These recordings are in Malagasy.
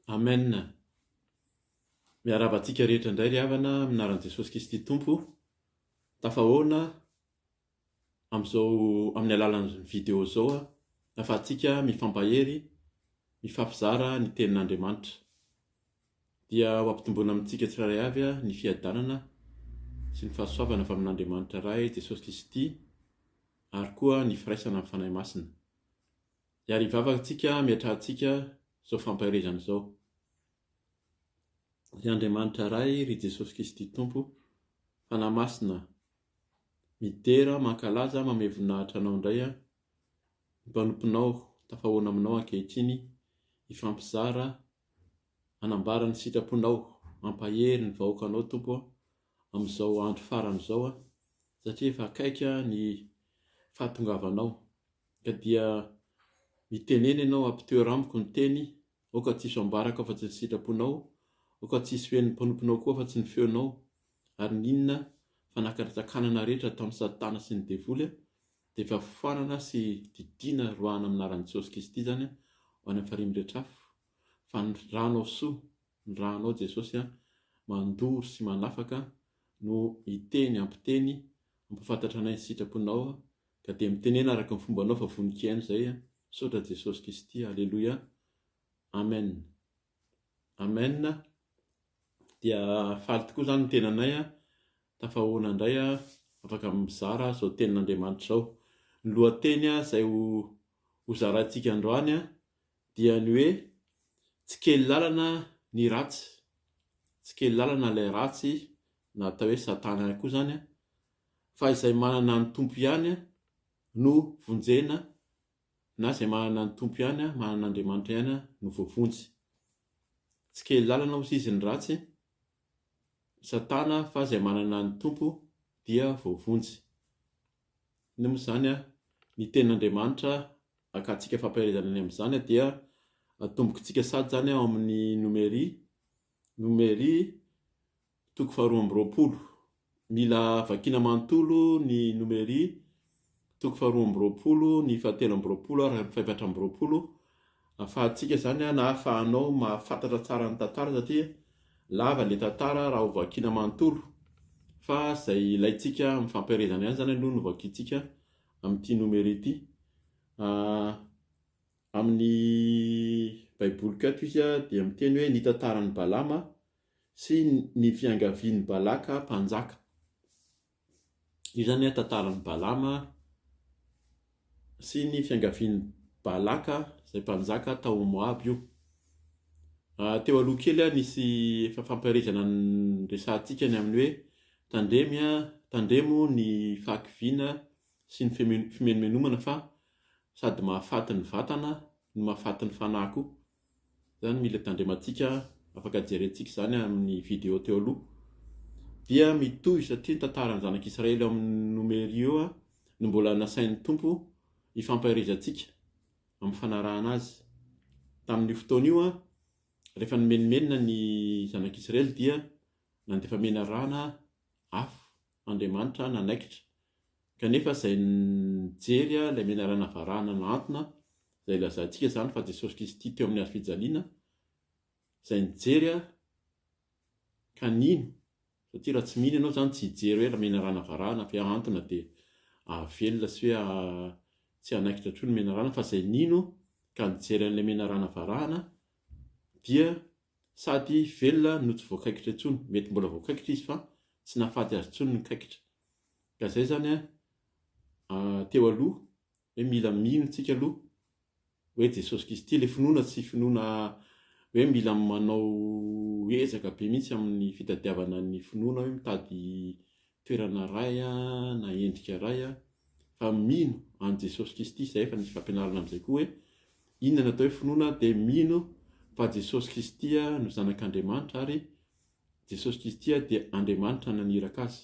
Amen. Miarahaba antsika rehetra indray ry havana amin'ny anaran'i Jesosy Kristy Tompo. Tafahoana amin'izao amin'ny alalan'ny vidéo izao ahafahantsika mifampahery, mifampizara ny tenin'Andriamanitra. Dia ho ampitomboina amintsika tsirairay avy ny fiadanana sy ny fahasoavana avy amin'Andriamanitra Ray, Jesosy Kristy ary koa ny firaisana amin'ny Fanahy Masina. Ary hivavaka tsika hametrahantsika izao fampaherezana izao. Ry Andriamanitra Ray, ry Jesosy Kristy Tompo, Fanahy Masina, midera, mankalaza, mamehy voninahitra Anao indray aho, ny mpanomponao, tafahoana aminao ankehitriny, hifampizara, hanambara ny sitraponao, hampahery ny vahoakanao Tompo a, amin'izao andro farany izao a, satria efa akaiky ny fahatongavanao. Ka dia mitenena ianao, ampitoero amiko ny teny, aoka tsy hisy ho ambarako afa-tsy ny sitraponao, aoka tsy hisy ho henon'ny mpanomponao koa afa-tsy ny feonao, ary n'inona fanakantsakanana rehetra ataon'i Satana sy ny devoly dia efa foanana sy didiana roahana amin'ny anaran'i Jesosy Kristy izany ho any amin'ny farihy miretr'afo, fa ny ranao soa, ny ranao Jesosy mandoro sy manafaka no hiteny hampiteny hampahafantatra anay ny sitraponao Ka dia mitenena araka ny fombanao fa vonon-kihaino izay a! Misaotra Jesosy Kristy Aleloia Amen Amen Dia faly tokoa izany ny tenanay a! Tafahoana indray a! Afaka mizara izao tenin'Andriamanitra izao. Ny lohateny izay ho hozaraintsika androany a! Dia ny hoe tsy kely lalana ny ratsy, tsy kely lalana ilay ratsy na atao hoe satana ihany koa izany a! Fa izay manana ny Tompo ihany no vonjena na izay manana ny Tompo ihany, manana an'Andriamanitra ihany no voavonjy. Tsy kely lalana hozy izy ny ratsy, satana, fa izay manana ny Tompo dia voavonjy. Inona moa izany? Ny tenin'Andriamanitra hakantsika fampaherezana ny amin'izany dia atombokitsika sady izany ao amin'ny Nomery, Nomery Toko faharoa amby roapolo. Mila vakiana manontolo ny Nomery, toko faharoa amby roapolo, ny fahatelo amby roapolo ary ny fahefatra amby roapolo, ahafahantsika izany na ahafahanao mahafantatra tsara ny tantara satria lava ilay tantara raha ho vakiana manontolo fa izay ilaintsika amin'ny fampielezana ihany izany aloha no vakiantsika amin'ity Nomery ity. Amin'ny Baiboliko ato izy dia miteny hoe ny tantaran'i Balama sy ny fiangavian'i Balaka mpanjaka. Io izany an tantaran'i Balama sy ny fiangavian'i Balaka izay mpanjaka tao Moaba io. Teo aloha kely an nisy efa fampaherezana niresahantsika ny amin'ny hoe tandremy an, tandremo ny fahakiviana sy ny fimenomenomana fa sady mahafaty ny vatana no mahafaty ny fanahy koa. Izany mila tandremantsika, afaka jerentsika izany amin'ny vidéo teo aloha. Dia mitohy satria ny tantaran'ny zanak'Israely ao amin'ny Nomery io no mbola nasain'ny Tompo hifampaherezantsika amin'ny fanarahana azy. Tamin'io fotoana io, rehefa nimenomenona ny zanak'Israely dia nandefa menarana afo Andriamanitra nanaikitra. Kanefa izay nijery ilay menarana varahana nahantona, izay ilazantsika izany fa Jesosy Kristy teo amin'ny hazo fijaliana, izay nijery ka nino, satria raha tsy mino ianao izany tsy hijery hoe menarana varahana fa ahantona dia ahavelona sy hoe tsy hanaikitra intsony ny menarana, fa izay nino ka nijery an'ilay menarana varahana dia Sady velona no tsy voakaikitra intsony, mety mbola voakaikitra izy fa tsy nahafaty azy intsony ny kaikitra. Ka zay zany an, teo aloha hoe mila mino tsika aloha hoe Jesosy Kristy, le finoana tsy finoana hoe mila manao ezaka be mihitsy amin'ny fitadiavana ny finoana hoe mitady toerana ray na endrika ray fa mino an'i Jesosy Kristy, izay efa nisy fampianarana amin'izay koa hoe inona no atao hoe finoana dia mino fa Jesosy Kristy no zanak'Andriamanitra ary Jesosy Kristy dia Andriamanitra naniraka azy.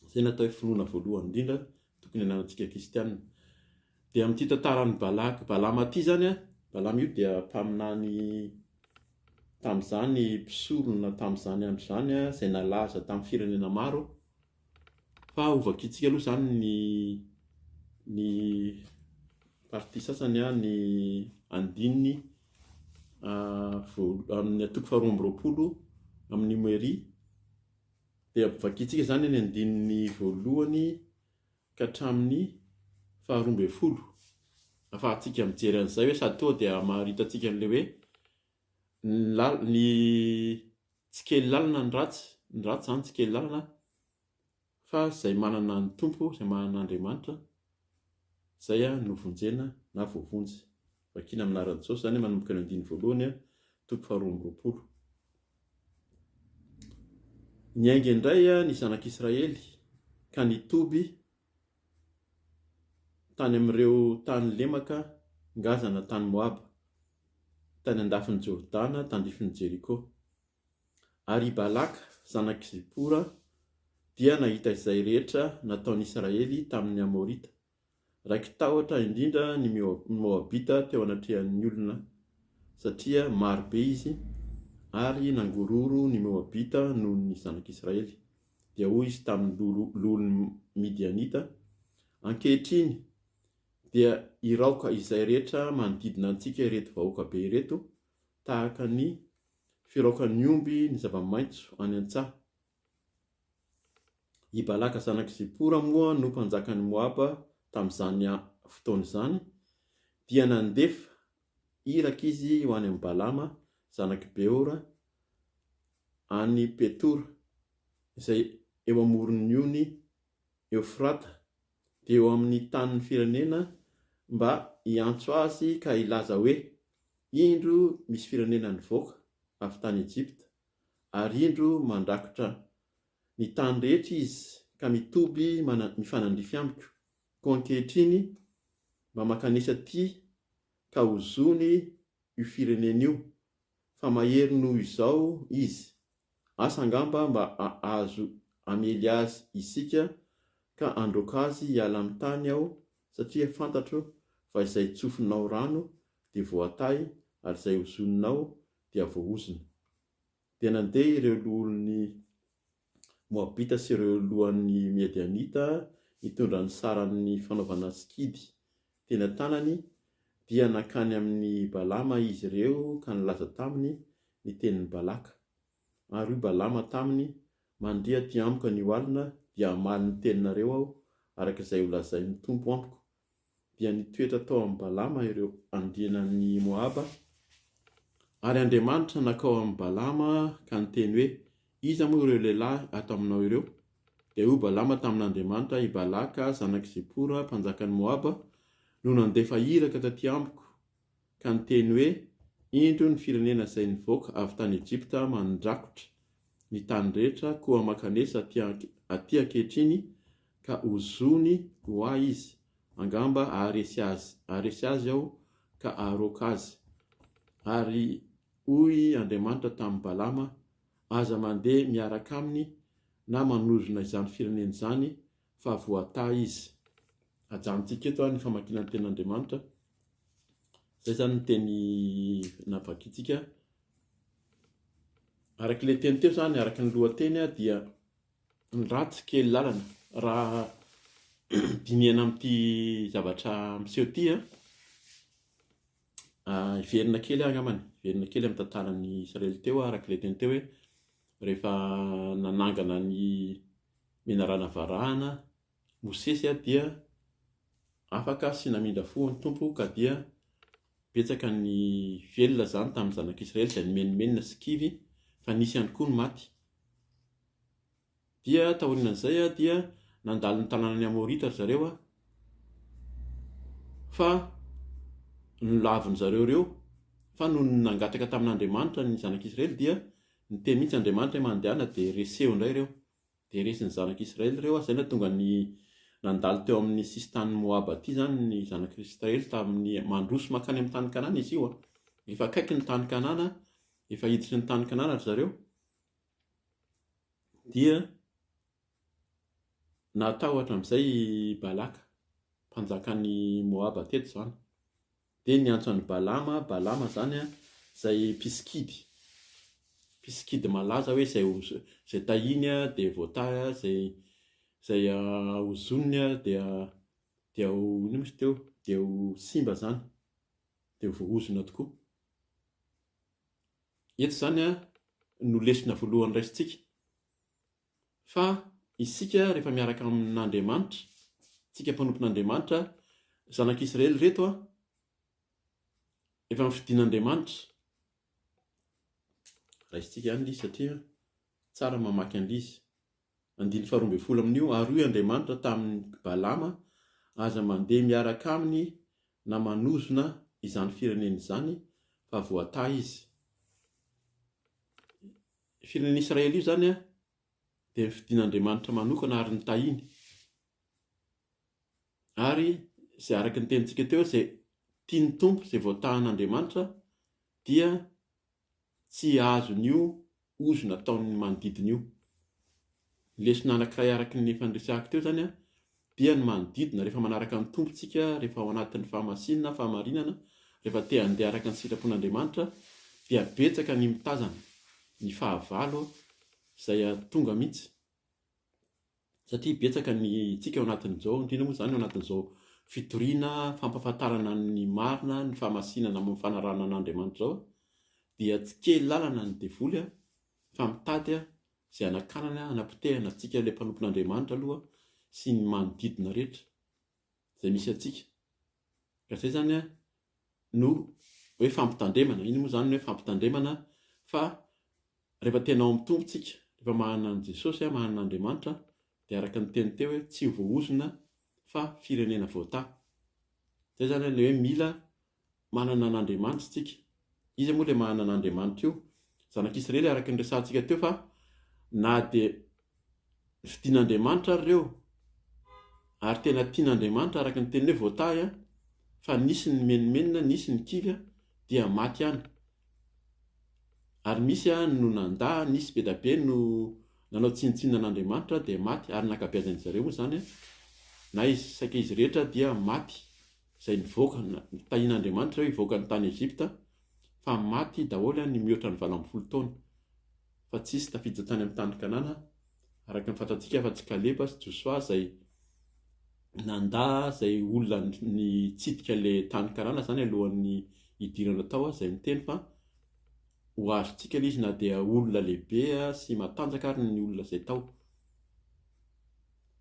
Izay no atao hoe finoana voalohany indrindra tokony hananantsika kristiana. Dia amin'ity tantaran'i Balak, Balama ity izany, Balama io dia mpaminany tamin'izany mpisorona tamin'izany andro izany izay nalaza tamin'ny firenena maro. Fa hovakintsika aloha izany ny ny partie sasany, ny andininy. Amin'ny toko faharoa amby roapolo amin'ny Nomery dia vakintsika izany ny andininy voalohany ka hatramin'ny faharoa ambin'ny folo. Ahafahantsika mijery an'izay hoe sady tonga dia hamaritantsika an'ilay hoe ny lal- ny tsy kely lalana ny ratsy, ny ratsy izany tsy kely lalana fa izay manana ny Tompo, izay manana Andriamanitra, izay no vonjena na voavonjy. Vakina amin'ny anaran'i Jesosy izany manomboka ny andininy voalohany, toko faharoa amby roapolo. Niainga indray ny zanak'Israely ka nitoby tany amin'ireo tany lemaka ngazana tany Moaba, tany andafin'i Jordana tandrifin'i Jeriko. Ary i Balaka, zanak'i Zipora, dia nahita izay rehetra nataon'Israely tamin'ny Amorita. Raiki-tahotra indrindra ny Moabita teo anatrehan'ny olona, satria maro be izy, ary nangororo ny Moabita noho ny zanak'Israely. Dia hoy izy tamin'ny loholon'ny Midianita, Ankehitriny dia hiraoka izay rehetra manodidina antsika ireto vahoaka be ireto, tahaka ny firaokan'ny omby ny zava-maitso any an-tsaha. I Balaka zanak'i Zipora moa no mpanjakan'i Moaba tamin'izany fotoana izany, dia nandefa iraka izy ho any amin'i Balama zanak'i Beora any Petora, izay eo amoron'ny ony Eofrata, dia eo amin'ny tanin'ny firenena, mba hiantso azy ka hilaza hoe, Indro misy firenena nivoaka avy tany Egypta, ary indro mandrakotra ny tany rehetra izy ka mitoby mifanandrify amiko, koa ankehitriny mba mankanesa aty ka ozony io firenena io, fa mahery noho izao izy, asa angamba mba azo hamely azy isika ka handroaka azy hiala amin'ny tany aho satria fantatro fa izay tsofinao rano dia voatahy ary izay ozoninao dia voaozona. Dia nandeha ireo loholon'ny Moabita sy ireo lohan'ny Midianita nitondra ny saran'ny fanaovana sikidy teny an-tanany, dia nankany amin'i Balama izy ireo ka nilaza taminy ny tenin'i Balaka. Ary hoy Balama taminy, Mandria aty amiko anio alina, dia hamaly ny teninareo aho, araka izay holazain'ny Tompo amiko. Dia nitoetra tao amin'i Balama ireo andrianan'i Moaba. Ary Andriamanitra nankao amin'i Balama ka niteny hoe, Iza moa ireo lehilahy ato aminao ireo? Dia hoy Balama tamin'Andriamanitra, I Balaka, zanak'i Zipora, mpanjakan'i Moaba, no nandefa iraka taty amiko ka niteny hoe, Indro ny firenena izay nivoaka avy tany Egypta mandrakotra ny tany rehetra, koa mankanesa aty ankehitriny ka ozony ho ahy izy, angamba haharesy azy, haharesy azy aho ka haharoaka azy. Ary hoy Andriamanitra tamin'i Balama, Aza mandeha miaraka aminy na manozona izany firenena izany, fa voatahy izy. Ajanontsika eto ny famakiana ny tenin'Andriamanitra. Izay izany ny teny navakintsika. Araka ilay teny teo izany, araka ny lohateny dia ny ratsy kely lalana. Raha dinihana amin'ity zavatra miseho ity, hiverina kely aho angambany, hiverina kely amin'ny tantaran'ny Israely teo araka ilay teny teo hoe rehefa nanangana ny menarana varahana Mosesy dia afaka sy namindra fo ny Tompo ka dia betsaka ny velona izany tamin'ny zanak'Israely izay nimenomenona sy kivy fa nisy ihany koa ny maty. Dia taorianan'izay dia nandalo ny tanànan'ny Amorita ry zareo fa nolavin-dry zareo ireo fa nony nangataka tamin'Andriamanitra ny zanak'Israely dia niteny mihitsy Andriamanitra hoe mandehana dia reseo indray ireo. Dia resin'ny zanak'Israely ireo, izay nahatonga ny nandalo teo amin'ny sisin-tanin'i Moaba aty izany ny zanak'Israely tamin'ny mandroso mankany amin'ny tany Kanana izy io. Efa akaiky ny tany Kanana, efa hiditry ny tany Kanana ry zareo. Dia natahotra amin'izay i Balaka, mpanjakan'i Moaba teto izany. Dia niantso an'i Balama, Balama izany izay mpisikidy, mpisikidy malaza hoe izay izay tahiny dia voatahy, izay izay ozoniny dia dia ho inona moa izy teo, dia ho simba izany, dia ho voaozona tokoa. Eto izany no lesona voalohany raisintsika fa isika rehefa miaraka amin'Andriamanitra, tsika mpanompon'Andriamanitra, zanak'Israely ireto efa nofidin'Andriamanitra. Raisintsika ihany ilay izy satria tsara ny mamaky an'ilay izy. Andininy faharoa ambin'ny folo amin'io, Ary hoy Andriamanitra tamin'i Balama, Aza mandeha miaraka aminy na manozona izany firenena izany, fa voatahy izy. Io firenena Israely io izany dia nofidin'Andriamanitra manokana ary notahiny. Ary izay araka ny tenintsika teo, izay tian'ny Tompo, izay voatahan'Andriamanitra dia tsy azon'io ozona ataon'ny manodidina io. Ny lesona anankiray araka ny efa niresahako teo izany dia ny manodidina, rehefa manaraka ny Tompo tsika, rehefa ao anatin'ny fahamasinana, fahamarinana, rehefa te handeha araka ny sitrapon'Andriamanitra dia betsaka ny mitazana, ny fahavalo izay tonga mihitsy. Satria betsaka ny tsika ao anatin'izao, indrindra moa izany ao anatin'izao fitoriana, fampahafantarana ny marina, ny fahamasinana amin'ny fanarahana an'Andriamanitra izao, dia tsy kely lalana ny devoly fa mitady izay hanakanana, hanapotehana antsika ilay mpanompon'Andriamanitra aloha sy ny manodidina rehetra izay misy antsika. Ka izay izany no hoe fampitandremana, inona moa izany ny hoe fampitandremana fa Rehefa tena ao amin'ny Tompo tsika, rehefa manana an'i Jesosy, manana an'Andriamanitra, dia araka ny teny teo hoe tsy ho voaozona fa firenena voatahy. Izay izany ilay hoe mila manana an'Andriamanitra isika. Iza moa ilay manana an'Andriamanitra io? Zanak'Israely araka ny resahantsika teo fa na dia nofidin'Andriamanitra ary ireo ary tena tian'Andriamanitra araka ny teniny hoe voatahy fa nisy ny nimenomenona, nisy ny kivy dia maty ihany. Ary misy no nandà, nisy be da be no nanao tsinontsinona an'Andriamanitra dia maty, ary ny ankabeazan'izy ireo moa izany na izy saika izy rehetra dia maty, izay nivoaka, tahian'Andriamanitra ireo hivoaka ny tany Egypta, fa maty daholo ny mihoatra ny 18 taona, fa tsisy tafiditra tany amin'ny tany Kanana, araka ny fantatsika afa-tsy Kaleba sy Josoa izay nandà izay olona nitsidika ilay tany Kanana izany alohan'ny hidirana tao izay niteny fa ho azontsika ilay izy na dia olona lehibe sy matanjaka ary ny olona izay tao.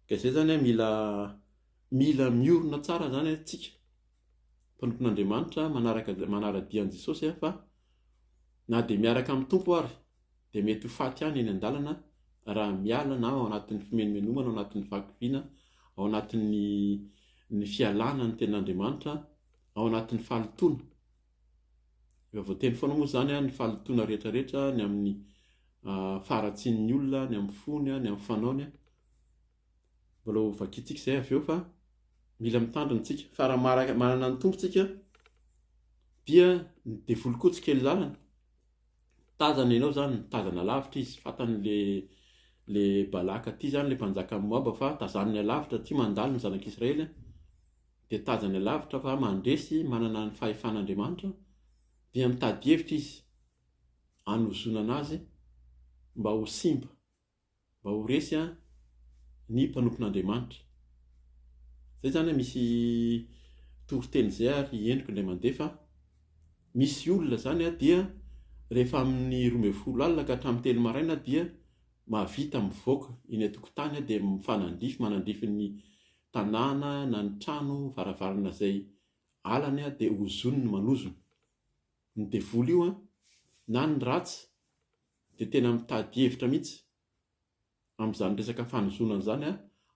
Ka izay izany mila mila miorina tsara izany tsika mpanompon'Andriamanitra manaraka manara-dia an'i Jesosy fa na dia miaraka amin'ny Tompo ary dia mety ho faty ihany eny an-dalana raha miala na ao anatin'ny fimenomenomana, ao anatin'ny fahakiviana, ao anatin'ny ny fialana ny tenin'Andriamanitra, ao anatin'ny fahalotoana. Efa voateny foana moa izany ny fahalotoana rehetrarehetra, ny amin'ny faharatsian'ny olona, ny amin'ny fony, ny amin'ny fanaony. Mbola ho vakintsika izay avy eo fa mila mitandrina isika. Fa raha manana ny Tompo isika dia ny devoly koa tsy kely lalana. Tazana ianao zany, mitazana lavitra izy, fantany le le Balaka ty zany le mpanjakan'i Moaba fa tazaniny alavitra aty mandalo ny zanak'Israely an, dia tazany alavitra fa mandresy manana ny fahefan'Andriamanitra, dia mitady hevitra izy hanozonana azy mba ho simba. mba ho resy ny mpanompon'Andriamanitra. Zay zany misy toriteny zay ary endriko indray mandeha fa misy olona zany dia rehefa amin'ny 12 alina ka hatramin'ny 3 maraina dia mahavita mivoaka eny an-tokotany dia mifanandrify manandrify ny tanàna na ny trano varavarana izay alany dia ozoniny manozona. Ny devoly io na ny ratsy dia tena mitady hevitra mihitsy amin'izany resaka fanozonana izany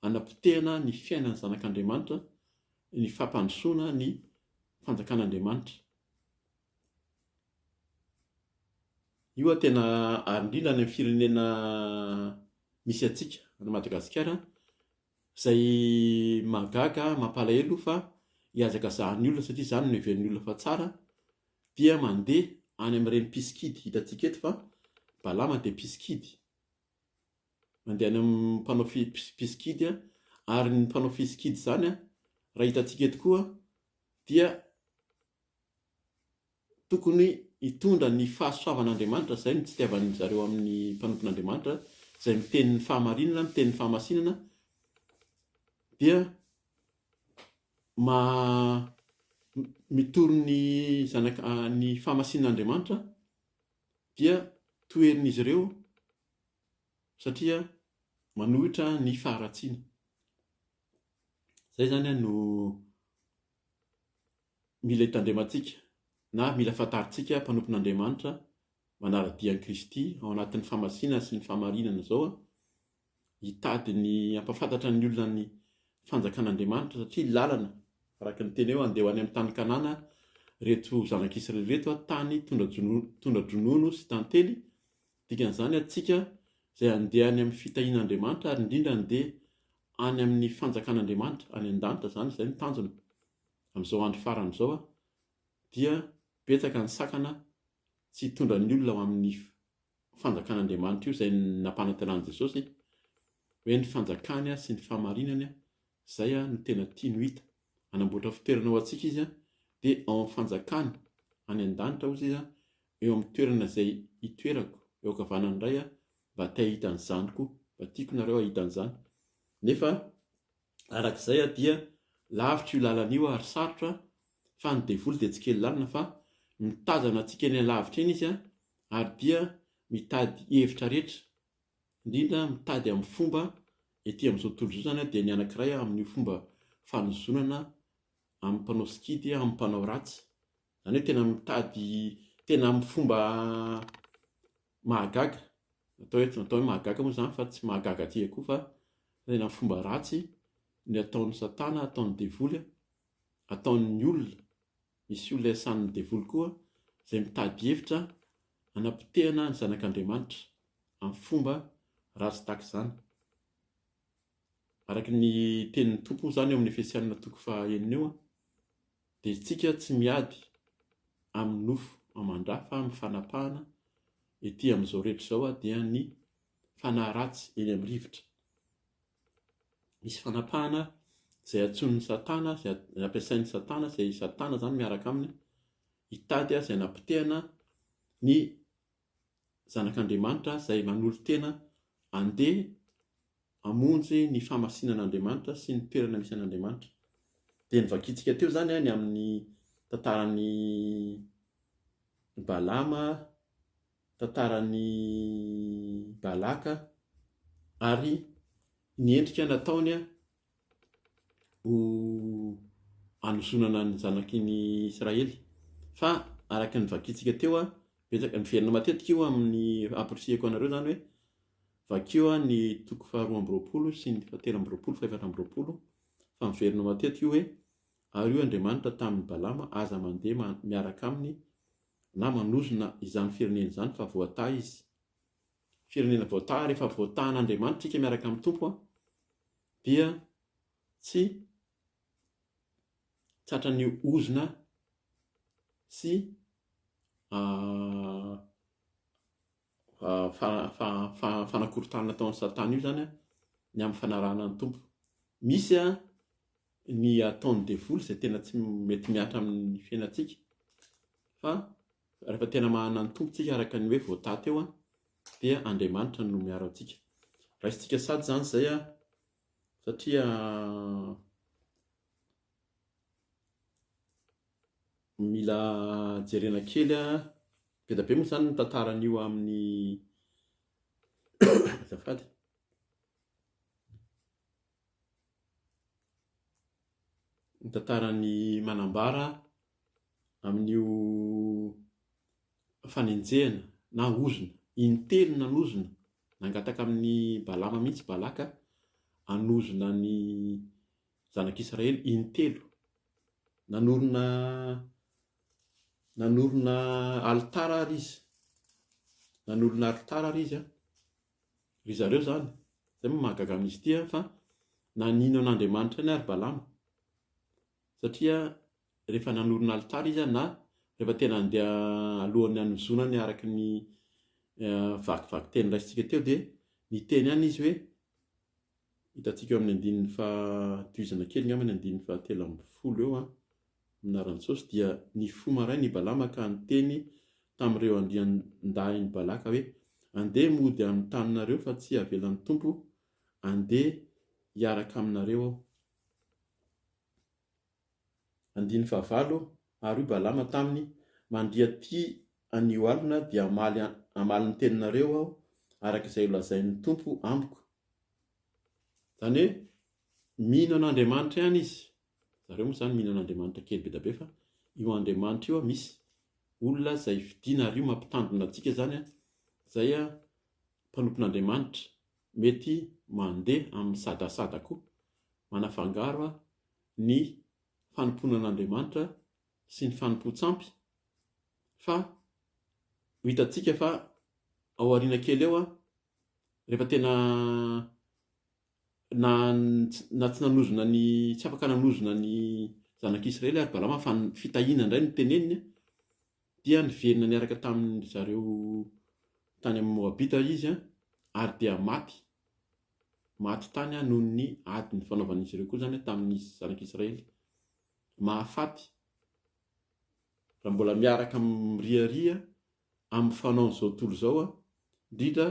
hanapotehana ny fiainan'ny zanak'Andriamanitra, ny fampandrosoana ny fanjakan'Andriamanitra. Io tena ary indrindra any amin'ny firenena misy antsika, any Madagasikara, izay mahagaga, mampalahelo fa ihazakazahan'ny olona satria izany no heverin'ny olona fa tsara, dia mandeha any amin'ireny mpisikidy, hitantsika eto fa Balama dia mpisikidy, mandeha any amin'ny mpanao mpisikidy, ary ny mpanao fisikidy izany raha hitantsika eto koa dia tokony hitondra ny fahasoavan'Andriamanitra, izay no tsy itiavan'ny zareo amin'ny mpanompon'Andriamanitra, izay miteny ny fahamarinana, miteny ny fahamasinana, dia mitory ny zanaka ny fahamasinan'Andriamanitra. Dia toherin'izy ireo satria manohitra ny faharatsiana. Izay izany no mila hitandremantsika na mila fantarintsika mpanompon'Andriamanitra manara-dia an'i Kristy ao anatin'ny fahamasinana sy ny fahamarinana izao, hitady ny hampahafantatra ny olona ny fanjakan'Andriamanitra satria lalana araka ny teny eo andeha ho any amin'ny tany Kanana ireto zanak'Israely ireto, tany tondra-dronono sy tantely, dikan'izany antsika izay handeha any amin'ny fitahian'Andriamanitra ary indrindra handeha any amin'ny fanjakan'Andriamanitra any an-danitra izany, izay no tanjona amin'izao andro farany izao dia betsaka ny sakana tsy hitondra ny olona ho amin'ny fanjakan'Andriamanitra io izay nampanantenan'i Jesosy hoe ny fanjakany sy ny fahamarinany izay no tena tiany ho hita. Hanamboatra fitoerana ho antsika Izy dia ao amin'ny fanjakany any an-danitra hozy Izy eo amin'ny toerana izay hitoerako eo ankavanan'ny Ray mba te hahita an'izany koa, mba tiako nareo hahita an'izany. Nefa arak'izay dia lavitra io lalana io ary sarotra fa ny devoly dia tsy kely lalana fa mitazana antsika eny alavitra eny izy ary dia mitady hevitra rehetra, indrindra mitady amin'ny fomba ety amin'izao tontolo izao izany dia ny anankiray amin'io fomba fanozonana amin'ny mpanao sikidy, amin'ny mpanao ratsy, izany hoe tena mitady tena amin'ny fomba mahagaga, atao hoe atao hoe mahagaga moa izany fa tsy mahagaga aty koa fa tena fomba ratsy ny ataon'i satana, ataon'ny devoly, ataon'ny olona, misy olona iasan'ny devoly koa izay mitady hevitra hanapotehana ny zanak'Andriamanitra amin'ny fomba ratsy tahaka izany. Araka ny tenin'ny Tompo moa izany eo amin'ny Efesianina toko faha enina eo dia isika tsy miady amin'ny nofo aman-dra fa amin'ny fanapahana ety amin'izao rehetra izao dia ny fanahy ratsy eny amin'ny rivotra. Misy fanapahana izay antsoin'ny satana, izay ampiasain'ny satana, izay satana izany miaraka aminy hitady izay hanapotehana ny zanak'Andriamanitra izay manolo-tena andeha hamonjy ny fahamasinan'Andriamanitra sy ny toerana misy an'Andriamanitra. Dia novakintsika teo izany ny amin'ny tantaran'i Balama, tantaran'i Balaka ary ny endrika nataony ho hanozonana ny zanaky ny Israely. Fa araka ny vakintsika teo, betsaka, miverina matetika io amin'ny amporisihiko anareo izany hoe vakio ny toko faharoa amby roapolo sy ny fahatelo amby roapolo, fahefatra amby roapolo, fa miverina matetika io hoe ary hoy Andriamanitra tamin'i Balama, aza mandeha miaraka aminy na manozona izany firenena izany fa voatahy izy. Firenena voatahy, rehefa voatahan'Andriamanitra isika miaraka amin'ny Tompo dia tsy tratran'ny ozona sy fanakorontanana ataon'i Satana io izany ny amin'ny fanarahana ny Tompo. Misy ny ataon'ny devoly izay tena tsy mety mihatra amin'ny fiainantsika fa rehefa tena manana ny Tompo tsika araka ny hoe voatahy teo dia Andriamanitra no miaro antsika. Raisintsika sady izany izay satria mila jerena kely be dia be moa izany ny tantaran'io amin'ny azafady. Ny tantaran'ny manambara amin'io fanenjehana na ozona, intelo nanozona, nangataka amin'i Balama mihitsy Balaka hanozona ny zanak'Israely intelo. Nanorina nanorina alitara ary izy, nanorina alitara ary izy an, ry zareo izany, izay moa mahagaga amin'izy ity an, fa nanino an'Andriamanitra ihany ary Balama, satria rehefa nanorina alitara izy na rehefa tena handeha alohan'ny hanozonany araka ny vakivaky teny raisintsika teo dia niteny ihany izy hoe hitantsika eo amin'ny andininy faha tohizana kely angamba ny andininy fahatelo ambin'ny folo eo an, amin'ny anaran'i Jesosy dia nifoha maraina i Balama ka niteny tamin'ireo andriandahin'i Balaka hoe andeha mody amin'ny taninareo fa tsy avelan'ny Tompo andeha hiaraka aminareo aho. Andininy fahavalo, Ary hoy Balama taminy, Mandria aty anio alina dia hamaly hamaly ny teninareo aho araka izay holazain'ny Tompo amiko. Izany hoe mino an'Andriamanitra ihany izy. Zareo moa izany mino an'Andriamanitra kely be dia be fa io Andriamanitra io misy olona izay fidiana ary io mampitandrina antsika izany izay mpanompon'Andriamanitra mety mandeha amin'ny sadasada koa manafangaro ny fanompoana an'Andriamanitra sy ny fanompoan-tsampy fa ho hitantsika fa ao aoriana kely eo rehefa tena na na tsy nanozona ny tsy afaka nanozona ny zanak'Israely ary Balama fa ny fitahiana indray no teneniny dia niverina niaraka tamin-dry zareo tany amin'ny Moabita izy ary dia maty maty tany noho ny ady nifanaovan'izy ireo koa izany tamin'ny zanak'Israely. Mahafaty raha mbola miaraka miriaria amin'ny fanaon'izao tontolo izao, indrindra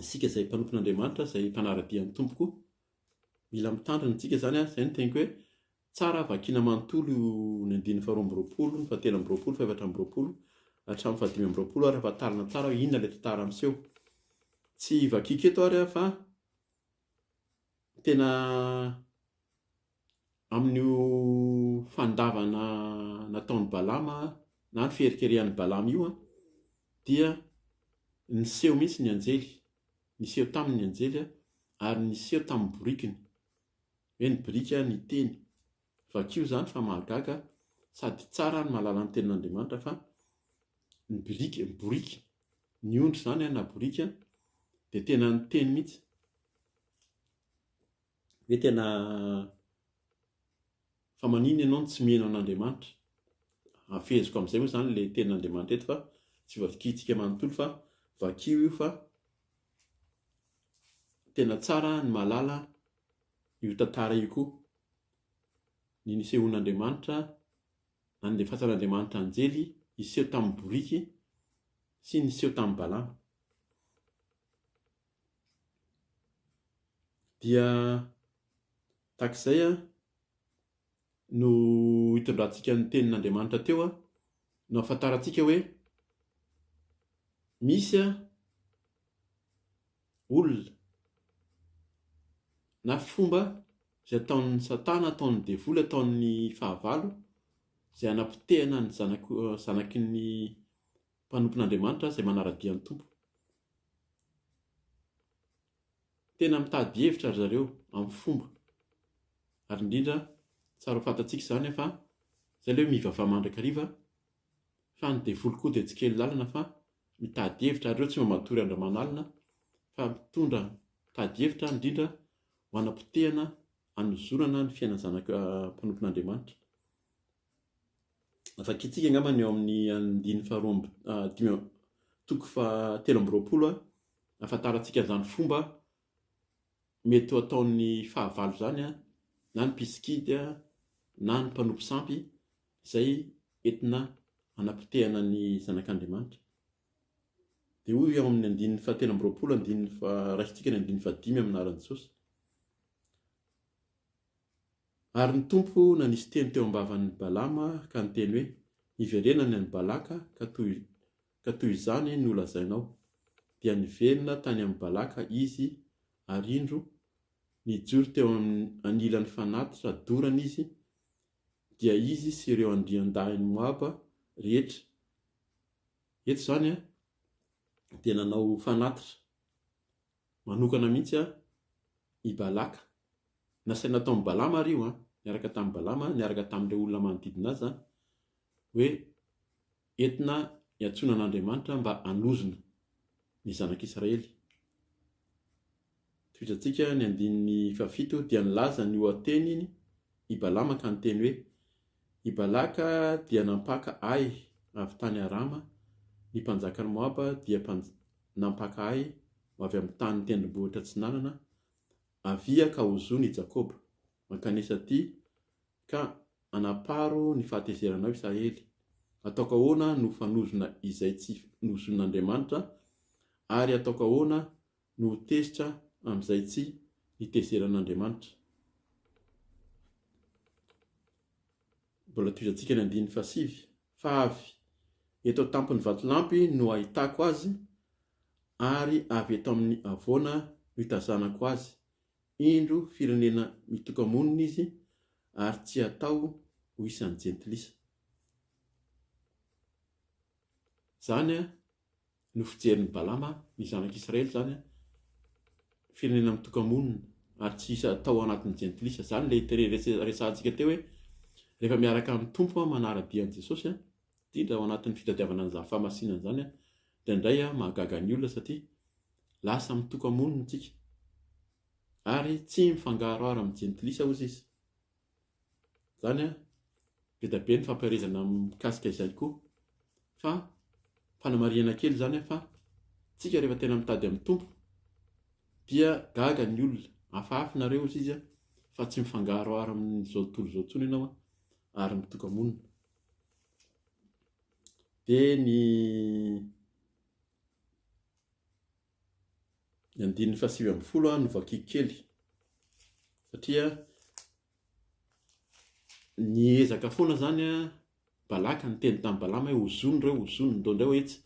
isika izay mpanompon'Andriamanitra, izay mpanara-dia ny Tompo koa. Mila mitandrina isika izany, izay no teniko hoe tsara vakiana manontolo io ny andininy faharoa amby roapolo, ny fahatelo amby roapolo, fahefatra amby roapolo hatramin'ny fahadimy amby roapolo ary ahafantarana tsara hoe inona ilay tantara miseho. Tsy vakiako eto ary fa tena amin'io fandavana nataon'i Balama na ny fiherikerehan'i Balama io dia niseho mihitsy ny anjely, niseho taminy ny anjely ary niseho tamin'ny borikiny, hoe ny biriky niteny. Vakio izany fa mahagaga sady tsara ny mahalala ny tenin'Andriamanitra fa ny biriky, ny boriky, ny ondry izany na boriky dia tena niteny mihitsy. Hoe tena fa maninona ianao no tsy mino an'Andriamanitra? Afeheziko amin'izay moa izany ilay tenin'Andriamanitra eto fa tsy vakintsika manontolo fa vakio io fa tena tsara ny mahalala io tantara io koa. Ny nisehoan'Andriamanitra, nandefasan'Andriamanitra anjely hiseho tamin'ny boriky sy niseho tamin'i Balama. Dia tahak'izay no hitondrantsika ny tenin'Andriamanitra teo no ahafantarantsika hoe misy olona na fomba izay ataon'ny satana, ataon'ny devoly, ataon'ny fahavalo izay hanapotehana ny zanaky ny mpanompon'Andriamanitra izay manara-dia ny Tompo. Tena mitady hevitra ry zareo amin'ny fomba. Ary indrindra tsara ho fantatsika izany fa izay ilay hoe mivavaha mandrakariva fa ny devoly koa dia tsy kely lalana fa mitady hevitra ary ireo tsy mba matory andro aman'alina fa mitondra mitady hevitra indrindra ho hanapotehana hanozonana ny fiainan'ny zanaka mpanompon'Andriamanitra. Vakintsika angamba ny eo amin'ny andininy faharoa amby dimy toko fahatelo amby roapolo ahafantarantsika an'izany fomba mety ho ataon'ny fahavalo izany na ny mpisikidy na ny mpanompo sampy izay entina hanapotehana ny zanak'Andriamanitra. Dia hoy ao amin'ny andininy fahatelo amby roapolo andininy faha raisintsika ny andininy fahadimy amin'ny anaran'i Jesosy. Ary ny Tompo nanisy teny teo am-bavan'i Balama ka niteny hoe, Miverena any amin'i Balaka, ka toy ka toy izany no lazainao. Dia niverina tany amin'i Balaka izy, ary indro, nijoro teo anilan'ny fanatitra dorana izy, dia izy sy ireo andriandahin'i Moaba rehetra. Eto izany dia nanao fanatitra. Manokana mihitsy i Balaka. Nasaina nataon'i Balama ary io an, niaraka tamin'i Balama, niaraka tamin'ireo olona manodidina azy izany, hoe entina hiantsoana an'Andriamanitra mba hanozona ny zanak'Israely. Tohizantsika ny andininy fahafito, dia nilaza ny oha-teniny i Balama ka niteny hoe, I Balaka dia nampaka ahy avy tany Arama, ny mpanjakan'i Moaba dia nampaka ahy ho avy amin'ny tanin'ny tendrombohitra atsinanana, avia ka ozòny i Jakoba, mankanesa aty ka anaparo ny fahatezeranao Israely. Ataoko ahoana no fanozona izay tsy nozonin'Andriamanitra, ary ataoko ahoana no ho tezitra amin'izay tsy nitezeran'Andriamanitra? Mbola tohizantsika ny andininy fahasivy. Fa avy. Eto an-tampon'ny vatolampy no ahitako azy, ary avy eto amin'ny havoana no hitazanako azy. Indro firenena mitoka-monina izy, ary tsy atao ho isan'ny jentilisa. Izany no fijerin'i Balama ny zanak'Israely izany, firenena mitoka-monina ary tsy hisy atao anatin'ny jentilisa. Izany ilay resahantsika teo hoe rehefa miaraka amin'ny Tompo manara-dia an'i Jesosy, indrindra ao anatin'ny fitadiavana an'izany fahamasinana izany, indraindray mahagaga ny olona satria lasa mitoka-monina isika ary tsy mifangaroharo amin'ny jentilisa hozy izy. Izany an, be dia be ny fampaherezana mikasika izay koa. Fa fanamarihana kely izany an, fa tsika rehefa tena mitady amin'ny Tompo dia gaga ny olona, hafahafa nareo hozy izy an, fa tsy mifangaroharo amin'izao tontolo izao intsony ianao an, ary mitoka-monina. Dia ny Ny andininy faha-19 no vakiako kely satria niezaka foana izany Balaka niteny tamin'i Balama hoe ozony ireo, ozony, ndao indray ho etsy,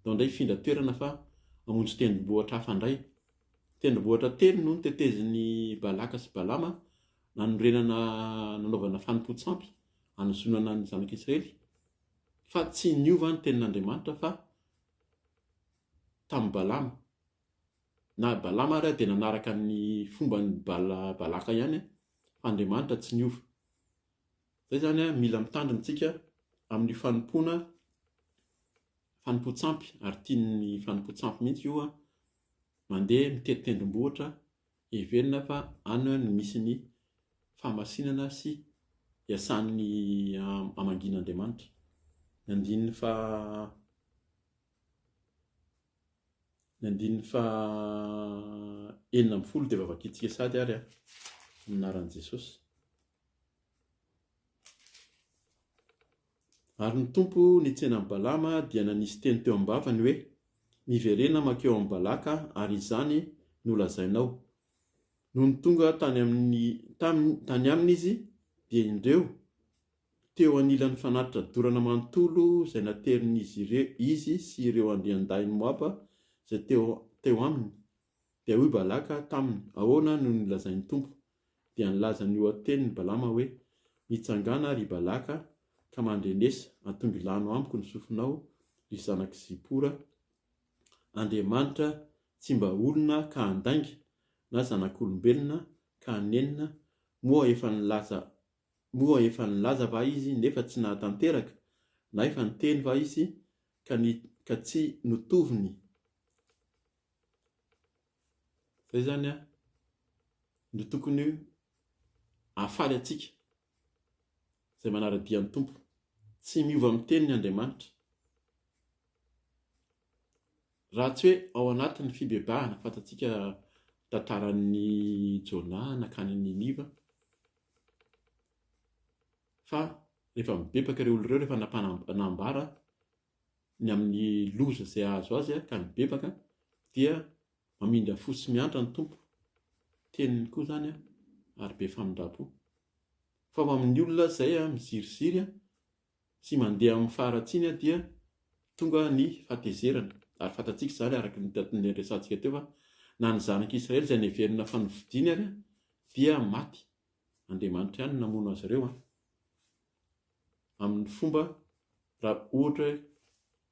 ndao indray hifindra toerana fa hamonjy tendrombohitra hafa indray. Tendrombohitra telo no notetezin'i Balaka sy Balama nanorenana nanaovana fanompoan-tsampy hanozonana ny zanak'Israely fa tsy niova ny tenin'Andriamanitra fa tamin'i Balama. Na Balama ary dia nanaraka ny fomban'i Balaka ihany fa Andriamanitra tsy niova. Izay izany mila mitandrina isika amin'ny fanompoana fanompoan-tsampy ary tian'ny fanompoan-tsampy mihitsy io mandeha mitety tendrombohitra heverina fa any no misy ny fahamasinana sy iasan'ny hamangian'Andriamanitra. Ny andininy faha Ny andininy faha 16 dia efa vakintsika sady ary amin'ny anaran'i Jesosy. Ary ny Tompo nitsena an'i Balama dia nanisy teny teo am-bavany hoe, Miverena mankeo amin'i Balaka ary izany no lazainao. Nony tonga tany amin'ny tany aminy izy dia indreo, teo anilan'ny fanatitra dorana manontolo izay naterin'izy ireo izy sy ireo andriandahin'i Moaba izay teo teo aminy. Dia hoy Balaka taminy, Ahoana no nolazain'ny Tompo? Dia nilaza ny oha-teniny Balama hoe, Mitsangàna, ry Balaka, ka mandrenesa, atongilano amiko ny sofinao, ry zanak'i Zipora, Andriamanitra tsy mba olona ka handainga, na zanak'olombelona ka hanenina, moa efa nilaza Moa efa nilaza va izy nefa tsy nahatanteraka, na efa niteny va izy ka ny ka tsy notoviny? Zay zany an, no tokony hahafaly antsika izay manara-dia ny Tompo. Tsy miova amin'ny teniny Andriamanitra. Raha tsy hoe ao anatin'ny fibebahana, fantatsika tantaran'i Jona nankany Niniva, fa rehefa mibebaka ireo olona ireo, rehefa nampanambara ny amin'ny loza izay hahazo azy ka nibebaka, dia mamindra fo sy miantra ny Tompo. Teniny koa izany ary be famindram-po. Fa ho amin'ny olona izay miziriziry sy mandeha amin'ny faharatsiany dia tonga ny fahatezerana. Ary fantatsika izany araka ny niresahantsika teo fa na ny zanak'Israely izay neverina fa nofidiny ary dia maty. Andriamanitra ihany no namono azy ireo amin'ny fomba raha ohatra hoe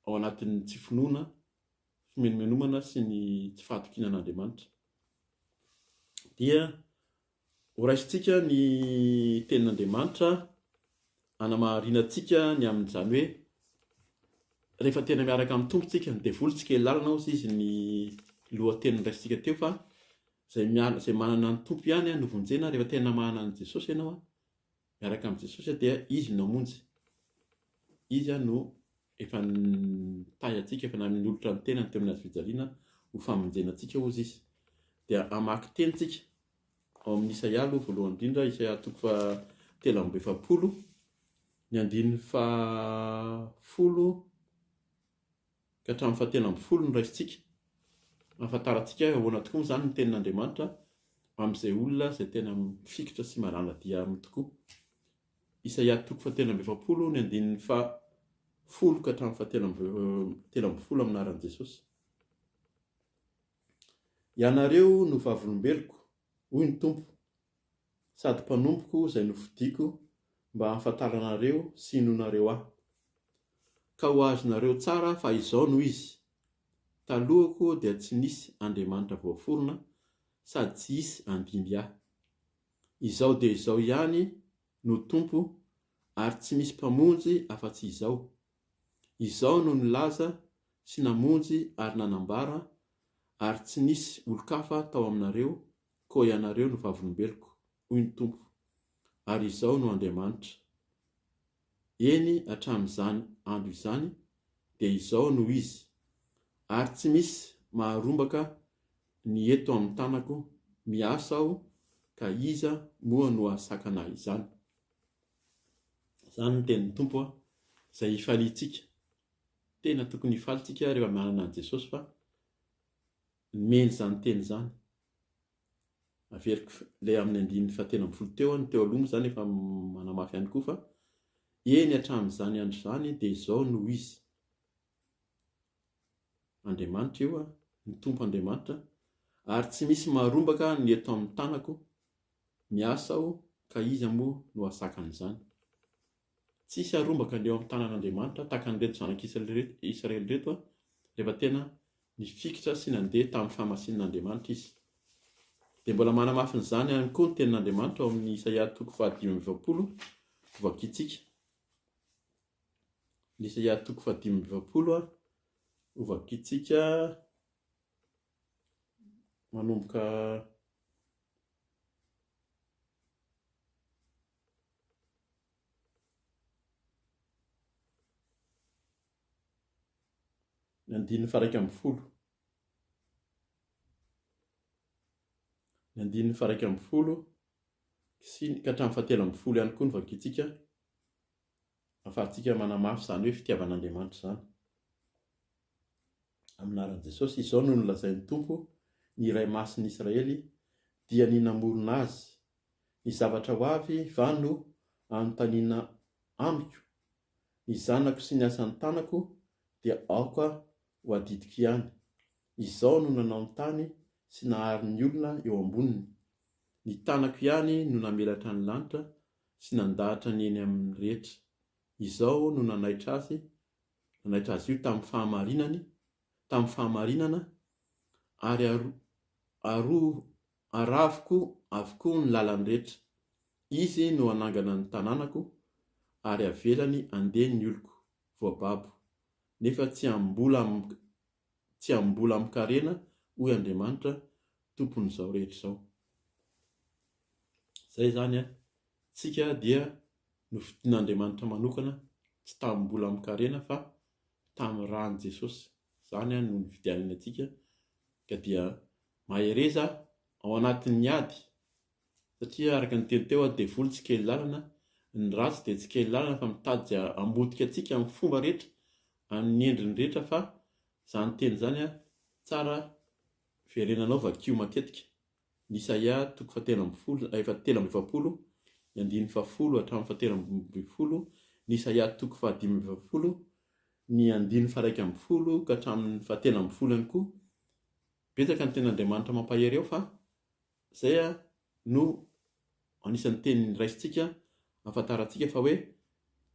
ao anatin'ny tsy finoana, fimenomenomana sy ny tsy fahatokiana an'Andriamanitra. Dia Horaisintsika ny Tenin'Andriamanitra hanamarinantsika ny amin'izany hoe rehefa tena miaraka amin'ny Tompo tsika, ny devoly tsy kely lalana hozy izy ny lohateny noraisintsika teo fa izay miala, izay manana ny Tompo ihany no vonjena, rehefa tena manana an'i Jesosy ianao, miaraka amin'i Jesosy dia Izy no hamonjy. Izy no efa nitahy antsika, efa nanolotra ny tenany teo amin'ny hazo fijaliana ho famonjena antsika hozy izy. Dia hamaky teny tsika ao amin'ny Isaia aloha voalohany indrindra, Isaia toko faha 43, ny andininy faha folo ka hatramin'ny faha 13 no raisintsika. Ahafantarantsika hoe ahoana tokoa moa izany ny tenin'Andriamanitra amin'izay olona izay tena mifikitra sy manala dia aminy tokoa. Isaia toko faha 43 ny andininy faha. Folo ka hatramin'ny fahatelo 13 amin'ny anaran'i Jesosy. Ianareo no vavolombeloko, hoy ny Tompo, sady mpanompoko izay nofidiko mba hahafantaranareo sy hinoanareo Ahy. Ka ho azonareo tsara fa izao no izy, Talohako dia tsy nisy andriamanitra voaforona sady tsy hisy handimby Ahy. Izao dia izao ihany no Tompo ary tsy misy mpamonjy afa-tsy Izao. Izao no nilaza sy namonjy ary nanambara, ary tsy nisy olon-kafa tao aminareo, koa ianareo no vavolombeloko, hoy ny Tompo, ary Izao no Andriamanitra. Eny, hatramin'izany andro izany dia izao no izy, ary tsy misy maharombaka ny eto amin'ny tanako, miasa aho, ka iza moa no hahasakana izany? Izany ny tenin'ny Tompo izay hifaliantsika. Tena tokony hifaly tsika rehefa manana an'i Jesosy fa nomeny izany teny izany. Averiko ilay amin'ny andininy fahatelo ambin'ny folo teo, ny teo aloha moa izany efa manamafy ihany koa fa eny hatramin'izany andro izany dia izao no izy. Andriamanitra io, ny Tompo Andriamanitra, ary tsy misy maharombaka ny eto amin'ny tanako Miasa aho ka iza moa no hahasakana izany? Tsy hisy harombaka ny eo amin'ny tanan'Andriamanitra tahaka an'ireto zanak'Israely ireto rehefa tena nifikitra sy nandeha tamin'ny fahamasinan'Andriamanitra izy. Dia mbola manamafy an'izany ihany koa ny tenin'Andriamanitra ao amin'ny Isaia toko fahadimy amby 40 hovakintsika. Ny Isaia toko fahadimy amby 40 hovakintsika manomboka Ny andininy faha-11. Ny andininy faha-11 sy ka hatramin'ny fahatelo ambin'ny folo ihany koa no vakintsika ahafahantsika manamafy izany hoe fitiavan'Andriamanitra izany. Amin'ny anaran'i Jesosy, izao no nolazain'ny Tompo, ny Iray Masin'ny Israely, dia ny namorona azy, Ny zavatra ho avy va no anontaniana amiko? Ny zanako sy ny asan'ny tanako dia aoka ho adidiko ihany. Izao no nanao ny tany sy nahary ny olona eo amboniny. Ny tanako ihany no namelatra ny lanitra sy nandahatra ny eny aminy rehetra. Izao no nanaitra azy nanaitra azy io tamin'ny fahamarinany, tamin'ny fahamarinana, ary aro, araviko avokoa ny lalany rehetra. Izy no hanangana ny tanànako, ary havelany handeha ny oloko voababo, nefa tsy amim-bola tsy amim-bola amin-karena, hoy Andriamanitra, Tompon'izao rehetra izao. Izay izany an! Tsika dia nofidin'Andriamanitra manokana, tsy tamim-bola amin-karena fa tamin'ny ràn'i Jesosy. Izany no nividianany antsika, ka dia mahereza ao anatin'ny ady, satria araka ny teny teo, devoly tsy kely lalana, ny ratsy dia tsy kely lalana fa mitady izay hamotika antsika amin'ny fomba rehetra, amin'ny endriny rehetra fa izany teny izany tsara verenanao vakio matetika. Ny Isaia toko fahatelo ambin'ny folo, efa 43, ny andininy fahafolo hatramin'ny fahatelo ambin'ny folo, ny Isaia toko fahadimy amby 40, ny andininy faha-11 ka hatramin'ny fahatelo ambin'ny folo ihany koa. Betsaka ny tenin'Andriamanitra mampahery ao fa izay no anisan'ny teny raisintsika ahafantarantsika fa hoe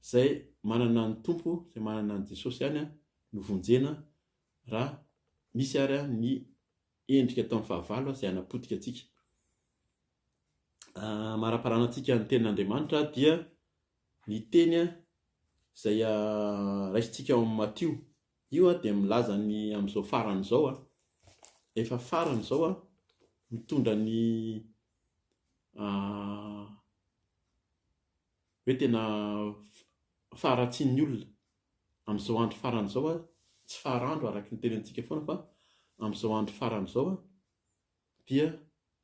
izay manana ny Tompo, izay manana an'i Jesosy ihany no vonjena raha misy ary ny endrika ataon'ny fahavalo izay hanapotika antsika. Amaraparana antsika ny tenin'Andriamanitra dia ny teny izay raisintsika ao amin'ny Matio. Io dia milaza ny amin'izao farany izao, efa farany izao, mitondra ny hoe tena faharatsian'ny olona. Amin'izao andro farany izao, tsy farandro araka ny tenenintsika foana fa amin'izao andro farany izao dia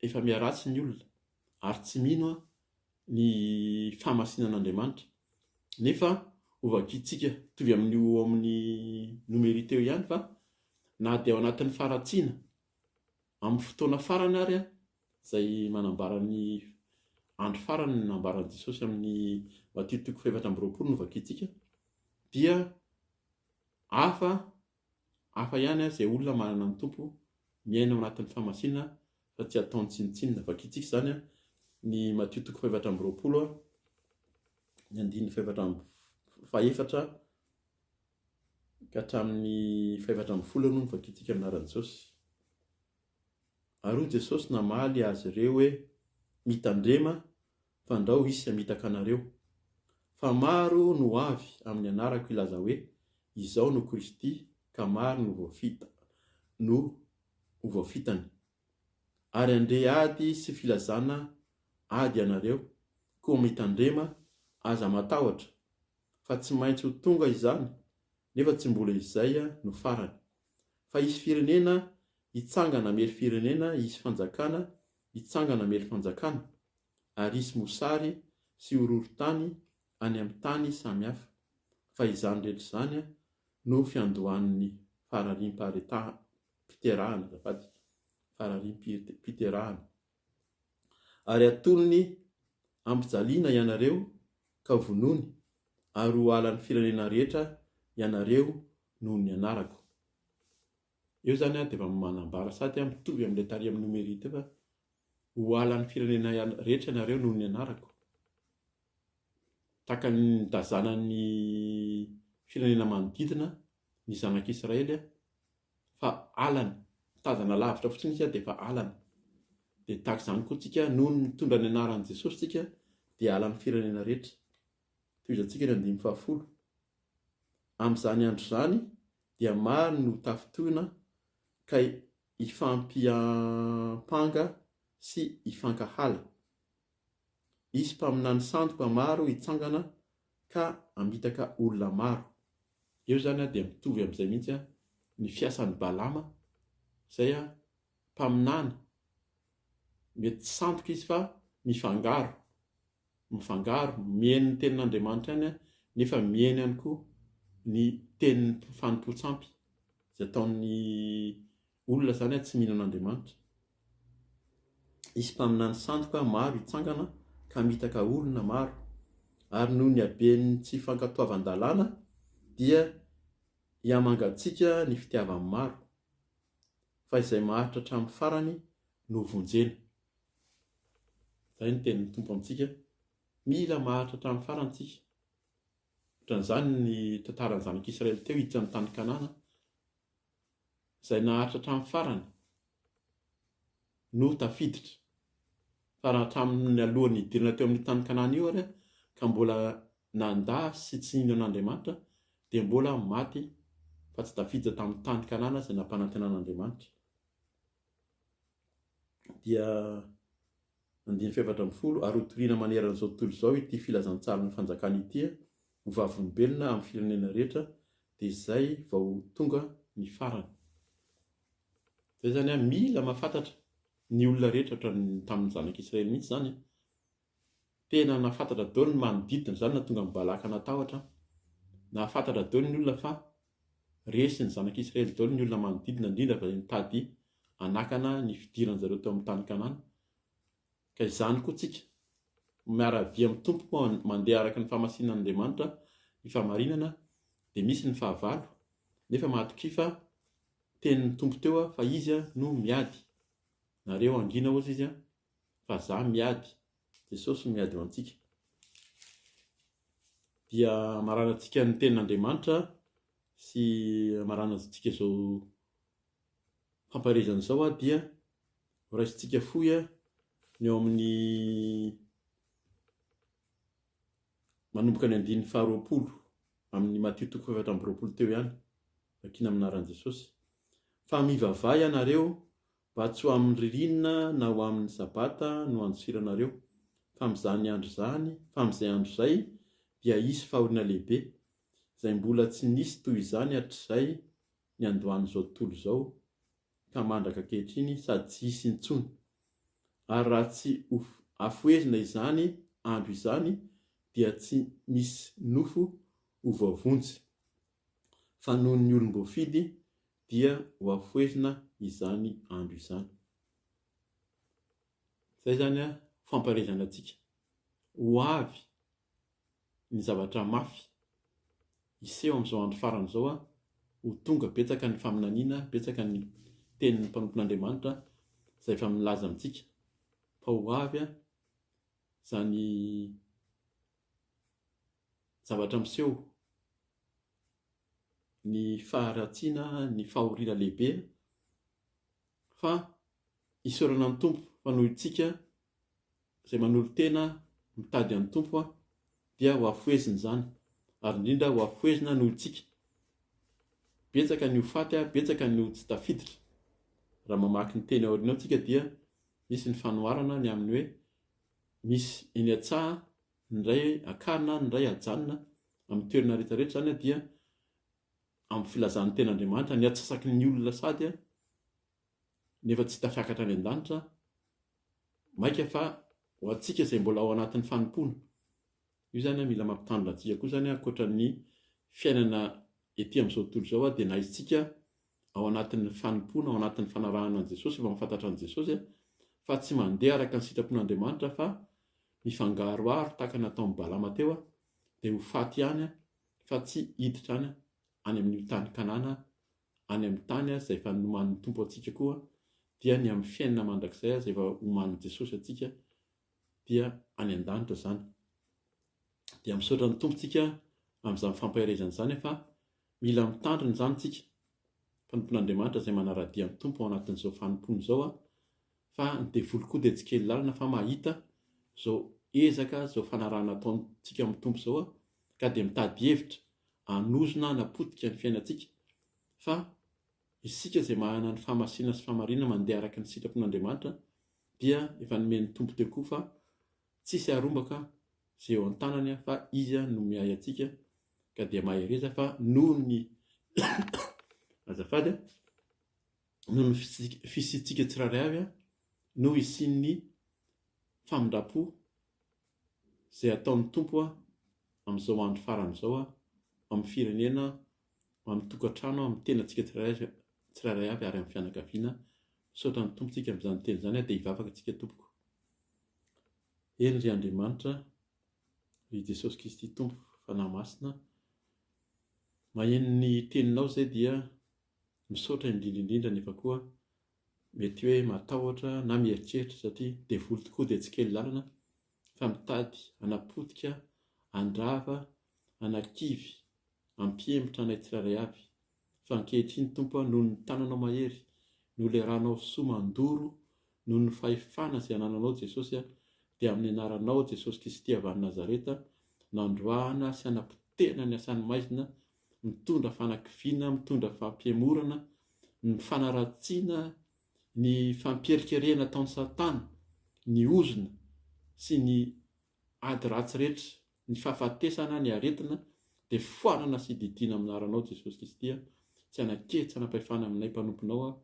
efa miharatsy ny olona ary tsy mino ny fahamasinan'Andriamanitra. Nefa hovakintsika mitovy amin'io ao amin'ny Nomery teo ihany fa na dia ao anatin'ny faharatsiana amin'ny fotoana farany ary izay manambara ny andro farany nambaran'i Jesosy amin'ny Matio toko fahefatra amby roapolo no vakintsika dia. Hafa, hafa ihany izay olona manana ny Tompo miaina ao anatin'ny fahamasinana fa tsy ataony tsinontsinona. Vakintsika izany ny Matio toko fahefatra amby 20, ny andininy fahefatra amby fahefatra ka hatramin'ny fahefatra ambin'ny folo aloha no vakintsika amin'ny anaran'i Jesosy. Ary hoy Jesosy namaly azy ireo hoe, Mitandrema, fandrao hisy hamitaka anareo. Fa maro no ho avy amin'ny anarako hilaza hoe, Izao no Kristy, ka maro no voafita, no ho voafitany. Ary handre ady sy filazana ady ianareo, koa mitandrema, aza matahotra, fa tsy maintsy ho tonga izany, nefa tsy mbola izay no farany. Fa hisy firenena hitsangana hamely firenena, hisy fanjakana hitsangana hamely fanjakana, ary hisy mosary sy horohorontany any amin'ny tany samy hafa, fa izany rehetra izany no fiandohan'ny farariam-piterahana, azafady, farariam-piterahana. Ary hatolony hampijaliana ianareo ka hovonoiny, ary ho halan'ny firenena rehetra ianareo noho ny anarako. Eo izany dia efa manambara sady mitovy amin'ilay tary amin'ny Nomery teo fa ho halan'ny firenena rehetra ianareo noho ny anarako. Tahaka ny nitazanan'ny firenena manodidina ny zanak'Israely fa halany, mitazana lavitra fotsiny izy dia efa halany. Dia tahaka izany koa tsika, noho ny mitondra ny anaran'i Jesosy tsika dia halan'ny firenena rehetra. Tohizantsika ny andininy fahafolo. Amin'izany andro izany dia maro no ho tafintohina ka hifampiampanga sy hifankahala. Hisy mpaminany sandoka maro hitsangana ka hamitaka olona maro. Eo izany dia mitovy amin'izay mihitsy ny fiasan'i Balama izay mpaminany, mety tsy sandoka izy fa mifangaro. mifangaro, mihaino ny tenin'Andriamanitra ihany nefa mihaino ihany koa ny tenin'ny fanompoan-tsampy izay ataon'ny olona izany tsy mino an'Andriamanitra. Hisy mpaminany sandoka maro hitsangana ka hamitaka olona maro, ary noho ny haben'ny tsy fankatoavan-dalàna dia hihamangatsiaka ny fitiavan'ny maro, fa izay maharitra hatramin'ny farany no hovonjena. Izay ny tenin'ny Tompo amintsika. Mila maharitra hatramin'ny farany tsika. Ohatran'izany ny tantaran'ny zanak'Israely teo hiditra ny tany Kanana. Izay naharitra hatramin'ny farany no tafiditra. Fa raha hatramin'ny alohan'ny hidirana teo amin'ny tany Kanana io ary ka mbola nandà sy tsy nino an'Andriamanitra dia mbola maty fa tsy tafiditra tamin'ny tany Kanana izay nampanantenan'Andriamanitra. dia andininy fahefatra ambin'ny folo, ary hotorina manerana izao tontolo izao ity filazantsaran'ny fanjakana ity ho vavolombelona amin'ny firenena rehetra, dia izay vao ho tonga ny farany. Izay izany an, mila mahafantatra ny olona rehetra ohatran'ny tamin'ny zanak'Israely mihitsy izany an. Tena nahafantatra daholo ny manodidina, izany nahatonga an'i Balaka natahotra. Nahafantatra daholo ny olona fa resy ny zanak'Israely daholo ny olona manodidina, indrindra fa izay nitady hanakana ny fidiran-dry zareo tao amin'ny tany Kanana. Ka izany koa tsika, miara-dia amin'ny Tompo, mandeha araka ny fahamasinan'Andriamanitra, ny fahamarinana, dia misy ny fahavalo, nefa mahatokia fa tenin'ny Tompo teo fa Izy no miady. Nareo hangina hozy Izy fa za miady, Jesosy no miady ho antsika. Dia hamaranantsika ny tenin'Andriamanitra sy hamaranantsika izao fampaherezana izao aho dia ho raisintsika fohy ny ao amin'ny manomboka ny andininy faharoapolo amin'ny Matio toko fahefatra amby 20 teo ihany, vakina amin'ny anaran'i Jesosy. Fa mivavaha ianareo Mba tsy ho amin'ny ririnina na ho amin'ny Sabata no handosiranareo, fa amin'izany andro izany, fa amin'izay andro izay dia hisy fahoriana lehibe, izay mbola tsy nisy toy izany hatrizay niandohan'izao tontolo izao ka mandraka ankehitriny sady tsy hisy intsony. Ary raha tsy ho afohezina izany andro izany dia tsy misy nofo ho voavonjy, fa noho ny olom-boafidy dia ho afohezina izany andro izany. Izay izany an, fampaherezana antsika. Ho avy ny zavatra mafy hiseho amin'izao andro farany izao an, ho tonga, betsaka ny faminaniana, betsaka ny tenin'ny mpanompon'Andriamanitra izay efa milaza amintsika fa ho avy izany zavatra miseho, ny faharatsiana, ny fahoriana lehibe fa isaorana ny Tompo fa noho itsika izay manolo-tena mitady an'ny Tompo dia ho afohezina izany, ary indrindra ho afohezina noho itsika. Betsaka ny ho faty, betsaka ny ho tsy tafiditra. Raha mamaky ny teny aoriana ao tsika dia misy ny fanoharana ny amin'ny hoe misy eny an-tsaha ny iray akarina, ny iray ajanona amin'ny toerana rehetra rehetra izany dia amin'ny filazan'ny ten'Andriamanitra ny atsasaky ny olona sady nefa tsy tafiakatra any an-danitra, mainka fa ho antsika izay mbola ao anatin'ny fanompoana. Io izany mila mampitandrina antsika koa izany ankoatra ny fiainana ety amin'izao tontolo izao dia na isika ao anatin'ny fanompoana, ao anatin'ny fanarahana an'i Jesosy, efa mahafantatra an'i Jesosy fa tsy mandeha araka ny sitrapon'Andriamanitra fa mifangaroharo tahaka ny nataon'i Balama teo dia ho faty ihany fa tsy hiditra any any amin'io tany Kanana any amin'ny tany izay efa nomanin'ny Tompo antsika koa dia ny amin'ny fiainana mandrakizay izay efa omanin'i Jesosy antsika dia any an-danitra izany. Dia misaotra ny Tompo tsika amin'izany fampaherezana izany fa mila mitandrina izany tsika mpanompon'Andriamanitra izay manara-dia ny Tompo ao anatin'izao fanompoana izao fa ny devoly koa dia tsy kely lalana fa mahita izao ezaka izao fanarahana ataontsika amin'ny Tompo izao ka dia mitady hevitra hanozona hanapotika ny fiainantsika fa isika izay manana ny fahamasinana sy fahamarinana mandeha araka ny sitrapon'Andriamanitra dia efa nomen'ny Tompo teo koa fa tsisy harombaka izay eo an-tanany fa Izy no miahy antsika ka dia mahereza fa noho ny azafady noho ny fisiantsika tsirairay avy no hisian'ny famindram-po izay ataon'ny Tompo amin'izao andro farany izao amin'ny firenena, amin'ny tokantrano, amin'ny tenantsika tsirairay avy ary amin'ny fianakaviana. Misaotra ny Tompo tsika amin'izany teny izany dia hivavaka tsika tompoko. Eny ry Andriamanitra, ry Jesosy Kristy Tompo Fanahy Masina, maheno ny teninao izay dia misaotra indrindra indrindra nefa koa mety hoe matahotra na mieritreritra satria devoly tokoa dia tsy kely lalana fa mitady hanapotika, handrava, hanakivy, hampihemotra anay tsirairay avy. Fa ankehitriny Tompo a, noho ny tananao mahery, noho ilay ranao soa mandoro, noho ny fahefana izay anananao Jesosy a, dia amin'ny anaranao Jesosy Kristy avy any Nazareta, nandroahana sy hanapotehana ny asan'ny maizina, mitondra fanakiviana, mitondra fampihemorana, ny fanaratsiana, ny fampierikerehana ataon'i Satana, ny ozona sy ny ady ratsy rehetra, ny fahafatesana, ny aretina, dia foanana sy didiana amin'ny anaranao Jesosy Kristy a, tsy hanan-kery tsy hanam-pahefana aminay mpanomponao aho,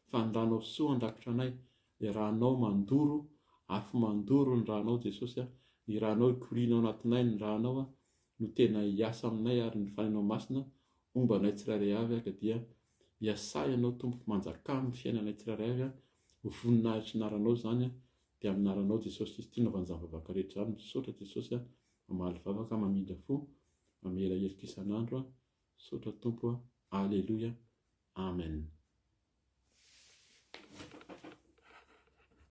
fa ny ranao soa handrakotra anay, ny ranao mandoro, afo mandoro ny ranao Jesosy a, ny ranao hikoriana ao anatinay ny ranao a, no tena hiasa aminay ary ny Fanahinao Masina homba anay tsirairay avy ka dia miasà Ianao Tompo manjakà amin'ny fiainanay tsirairay avy ho voninahitry ny anaranao izany dia amin'ny anaranao Jesosy Kristy no anaovan'izany vavaka rehetra izany misaotra Jesosy a mamaly vavaka mamindra fo mamela heloka isan'andro misaotra Tompo a Aleloia Amen.